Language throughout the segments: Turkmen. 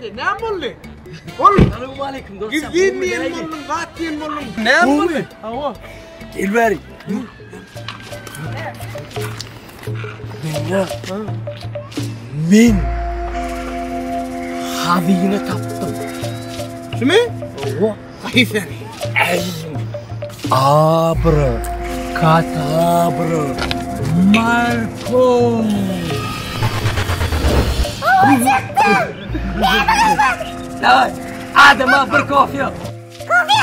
Näde, näme boldy? Bol. Salowmaleýkim dostlar. Gizlin diýen bolduň, zat diýen bolduň. Näme boldy? Hawa. Gel bäri. Diňle. Men hazyna tapdym. Şumy? Hawa. Aý seni. Aý. Abra. Katabra. Marko. Daway. Adama bir kofe. Kofe.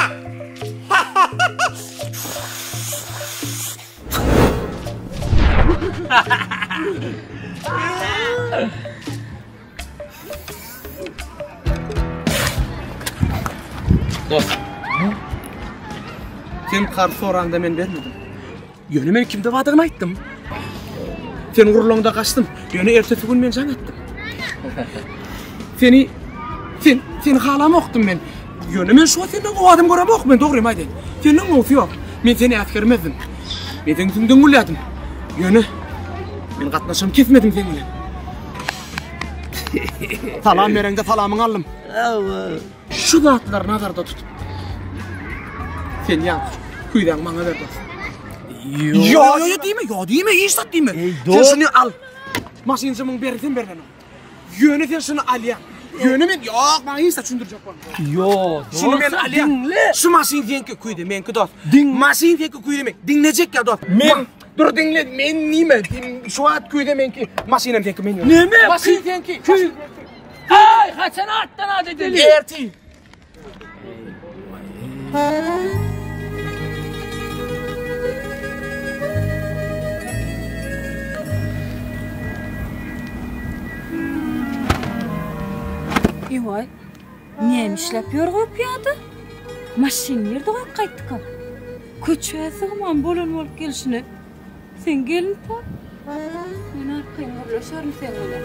Dost. Sen karz soraňda men bermedim. Ýöne men kimde bardygyny aýtdym. Sen gurulaňda gaçdym. Ýöne ertesi gün men jaň etdim. Seni sen seni halamokdym men. Ýöne men şu wagt senden gowy adam göremok men dogrymy aýdaýyn. Senden gowusy ýok. Men seni äsgermezdim. Men seň üstüňden gülýärdim. Ýöne men gatnaşygymy kesmedim seň bilen. Salam bereňde salamyňy aldym. Şu zatlary nazarda tutup. Sen ýa küýzäňi maňa ber dost. Ýo, ýo diýme, ýo diýme, hiç zat diýme. Sen şuny al. Maşyn jymyň bergi sen berlen. Ýöne sen şuny alýaň. Ýöne men ýok, maňa hiç zat düşündirjek bolma. Ýo, Şuny men alýan. Şu maşyn seňki küýde, meňki dost. Maşyn seňki küýde men. Diňlejek ýa dost. Men dur diňle, men nime? Şu wagt küýde meňki, maşynam seňki men. Neme? Maşyn seňki. Aý, haçan atdan at edeli? Ertir. Ewaý, näme işläp ýör goý pyýada? Maşyn nirde goýup gaýtdyka? Köçä sygman bolan bolup gelşine. Sen gelin tap. Men arkaýyn gürleşerin seň bilen.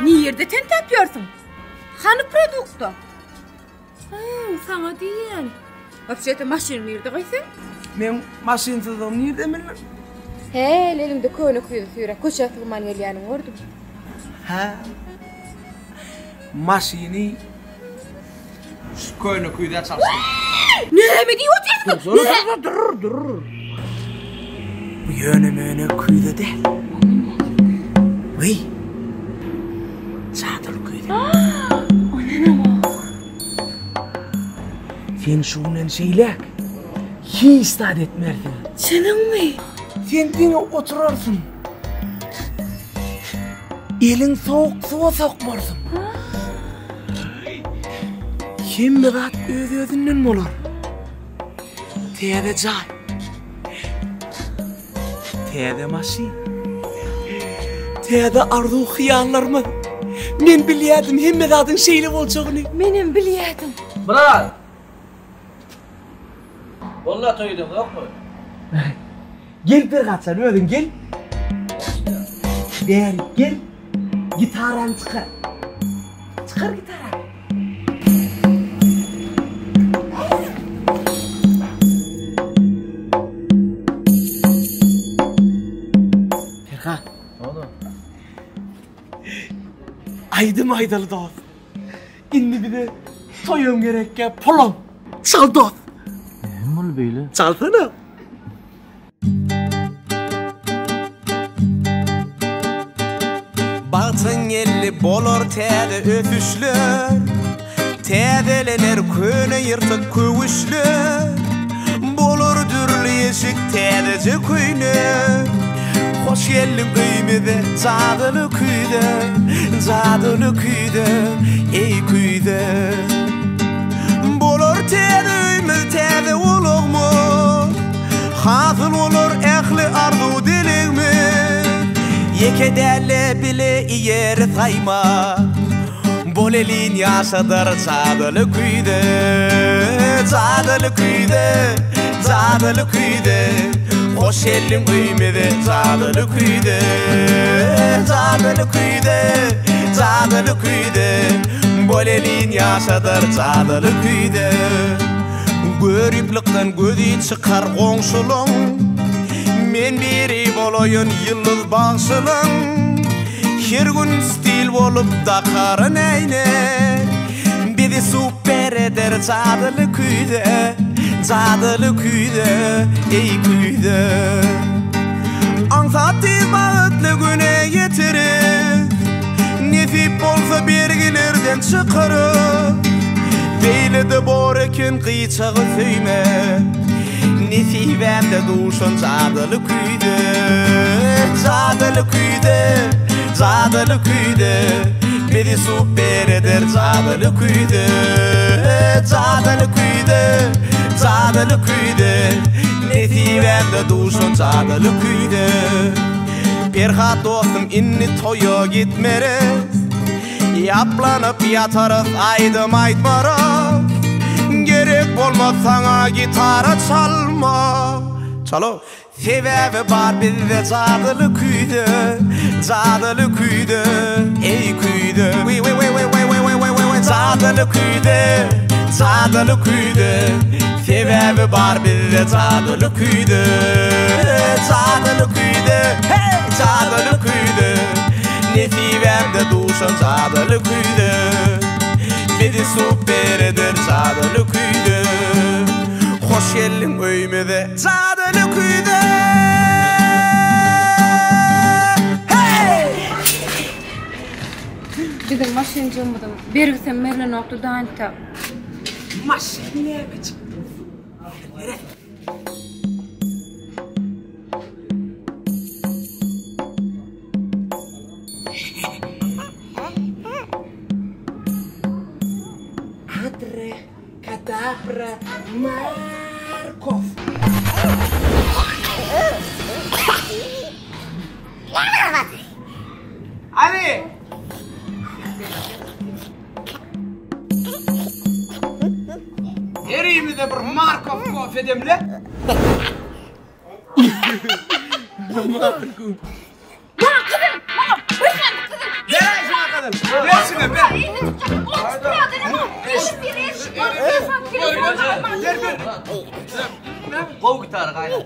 Nirde tentäp ýörsüň? Hany produkta? Hä, saňa diýýän. Wapşe-de maşynyň nirde goýsaň? Men maşynsyzlygymy nirden bildim? Häli eliňde köne küýze süýräp köçä sygman gelýäniňi gördüm. Hä. Maşyny Şu köne küýzä çalyşdym. Näme diýip otyrsyň? Dur, dur, dur, dur. Bu ýöne-möne küýze däl. Wiý. Jadyly küýze. Sen şu günden şeýläk hiç zat etmersiň. Çynyňmy? Sen diňe oturarsyň. Eliň sowuk suwa sokmarsyň. Hemme zat öz-özünden bolar. Täze jaý. Täze maşyn. Täze arzuw-hyýallarymyz. Men bilýärdim hemme zadyň şeýle boljagyny. Menem bilýärdim. Myrat! Bolla toý edeňzokmy? Gel Perhatjan özüň gel. Bäri gel. Gitarany çykar. Çykar gitarany. Perhat. Oldu. Aýdym aýdaly dost. Indi bize toýam gerekkä pulam. Çal dost. Näme boldy beýle? Çalsana. Bagtyň geldi bolar täze ösüşler Täzelener köne ýyrtyk köwüşler Bolar dürli eşik täzeje köýnek Hoş geldiň öýmüze jadyly küýze Jadyly küýze eý küýze Bolar täze öýmüz täze ulagmyz Hasyl bolar ähli arzuw dilegmiz Ýeke däl-de bile iýeris gaýma. Bolelin ýaşadar jadyly küýde, Jadyly küýde, jadyly küýde. Hoş geldiň öýümize jadyly küýde, Jadyly küýde, jadyly küýde. Bolelin ýaşadar jadyly küýde. Göriplikden gözi çykar goňşulaň, Men biri bolaýyn ýyldyz bagşylaň. Her gün stil bolup dakaryn äýnek, Bizi super eder jadyly küýze, Jadyly küýze, eý küýze. Aňsat tiz bagtly güne ýeteris, Nesip bolsa bergilerden çykarys. Beýle-de bor eken gyçagy söýme. Nesibämde duşan jadyly küýze, Jadyly küýze, jadyly küýze, Bizi super eder jadyly küýze, Jadyly küýze, jadyly küýze, Nesibämde duşan jadyly küýze. Perhat dostum indi toýa gitmeris. Ýaplanyp ýatarys aýdym aýtmarys Gerek bolmaz saňa gitara çalma Çalo Sebäbi bar bizde jadyly küýze Jadyly küýze Eý küýze Wi wi wi wi wi wi wi wi wi wi Jadyly küýze Jadyly küýze Sebäbi bar bizde jadyly küýze Jadyly küýze Heý jadyly küýze Nesibämde duşan jadyly küýze Bizi super eder jadyly küýze Hoş geldiň öýümize jadyly küýze Hey! Biziň maşynjygymyzyň bergisem berlenokdy Danta. Maşyn nämejik? Nere? Adre kadabra Markov. Hadi. Herimize bir Markov kofe demle. Maňa gyzyl, maňa bir sany gyzyl. Ber şuna gyzyl. Ber şuna ber. Ber ber. Gowy gitara gaýrat.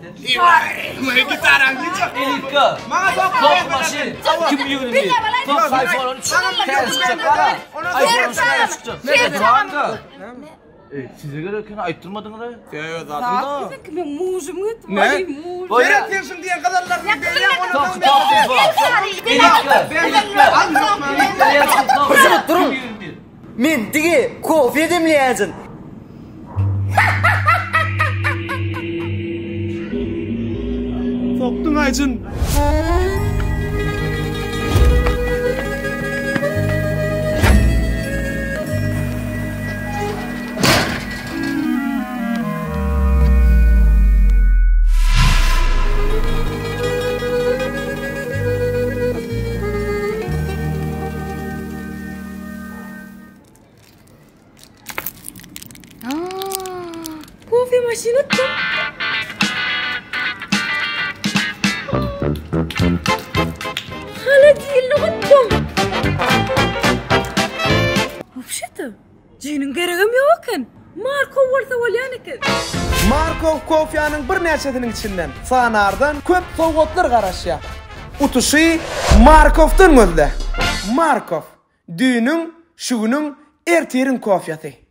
Maňa gitaraň gitjek. Elitka. Maňa sok Top maşyn. 2021. Top iPhone 13. Täze çykjak gara. iPhone 13 täze çykjak. Ey, size gerek eken aýtdyrmadyňyz-a. Söz adym-da. Biziňki men mužum gitdi. Ne? Ay mužum. Seret sen şuň diýen gyzyllaryny berýän Top, onuň top, top. Elitka. Gyzylyp duruň. Men dige kofe demleýänjin. Sokduň aýjyn. Kofe maşyn utdum. Holodilnik utdum. Wobşeto, jüýniň geregem ýok eken. Markow bolsa bolýan eken. Markow kofýanyň birnäçesiniň içinden sanardan köp sowgatlar garaşýar. Utuşy Markowdan gözle! Markow, düýnüň, şu günüň, ertiriň kofýasy.